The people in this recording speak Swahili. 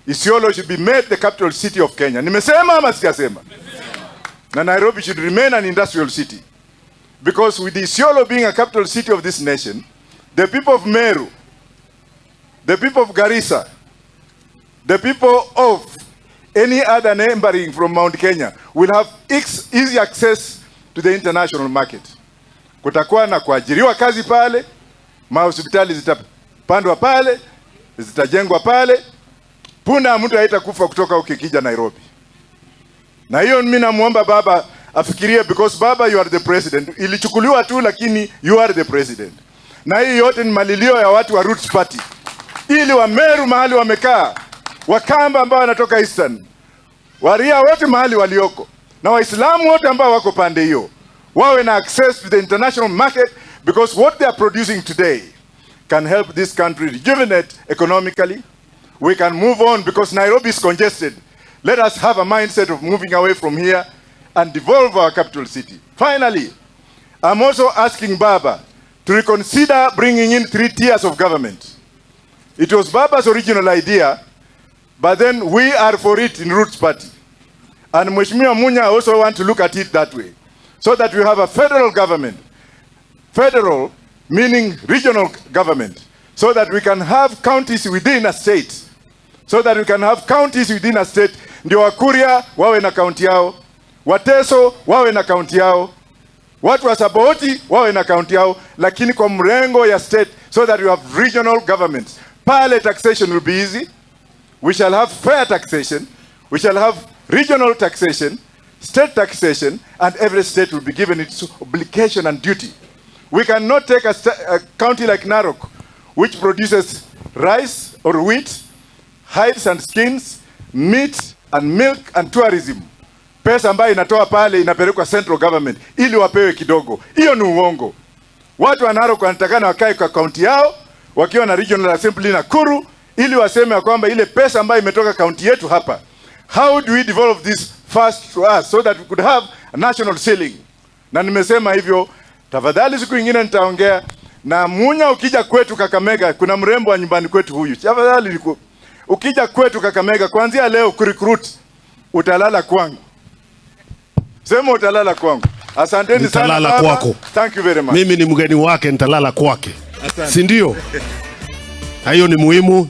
Isiolo should be made the capital city of Kenya. Nimesema ama sijasema? Na Nairobi should remain an industrial city. Because with Isiolo being a capital city of this nation, the people of Meru, the people of Garissa, the people of any other neighboring from Mount Kenya will have easy access to the international market. Kutakuwa na kuajiriwa kazi pale, mahospitali zitapandwa pale, zitajengwa pale. Punda ya mtu haitakufa kutoka ukikija Nairobi. Na hiyo mimi namuomba baba afikirie, because baba, you are the president. Ilichukuliwa tu, lakini you are the president. Na hii yote ni malilio ya watu wa Roots Party, ili Wameru mahali wamekaa, Wakamba ambao wanatoka Eastern, Waria wote mahali walioko, na Waislamu wote ambao wako pande hiyo wawe na access to the international market, because what they are producing today can help this country rejuvenate economically. We can move on because Nairobi is congested. Let us have a mindset of moving away from here and devolve our capital city. Finally, I'm also asking Baba to reconsider bringing in three tiers of government. It was Baba's original idea, but then we are for it in Roots Party. And Mheshimiwa Munya also want to look at it that way, so that we have a federal government. Federal meaning regional government, so that we can have counties within a state. So that we can have counties within a state. Ndio Wakuria wawe na kaunti yao, Wateso wawe na kaunti yao, watu wa Saboti wawe na kaunti yao, lakini kwa mrengo ya state, so that we have regional governments. Pale taxation will be easy. We shall have fair taxation. We shall have regional taxation, state taxation, and every state will be given its obligation and duty. We cannot take a county like Narok, which produces rice or wheat, hides and skins, meat and milk and tourism. Pesa ambayo inatoa pale inapelekwa central government ili wapewe kidogo. Hiyo ni uongo. Watu wa Narok wanatakana wakae kwa kaunti yao wakiwa na regional assembly Nakuru, ili waseme ya kwamba ile pesa ambayo imetoka kaunti yetu hapa, how do we develop this first to us so that we could have a national ceiling? Na nimesema hivyo, tafadhali siku ingine nitaongea na Munya. Ukija kwetu Kakamega, kuna mrembo wa nyumbani kwetu huyu, tafadhali ukija kwetu Kakamega kuanzia leo kurecruit, utalala kwangu. Sema utalala kwangu. Asanteni sana Nitalala baba. Kwako. Thank you very much. Mimi ni mgeni wake, nitalala kwake, si ndio? Na hiyo ni muhimu.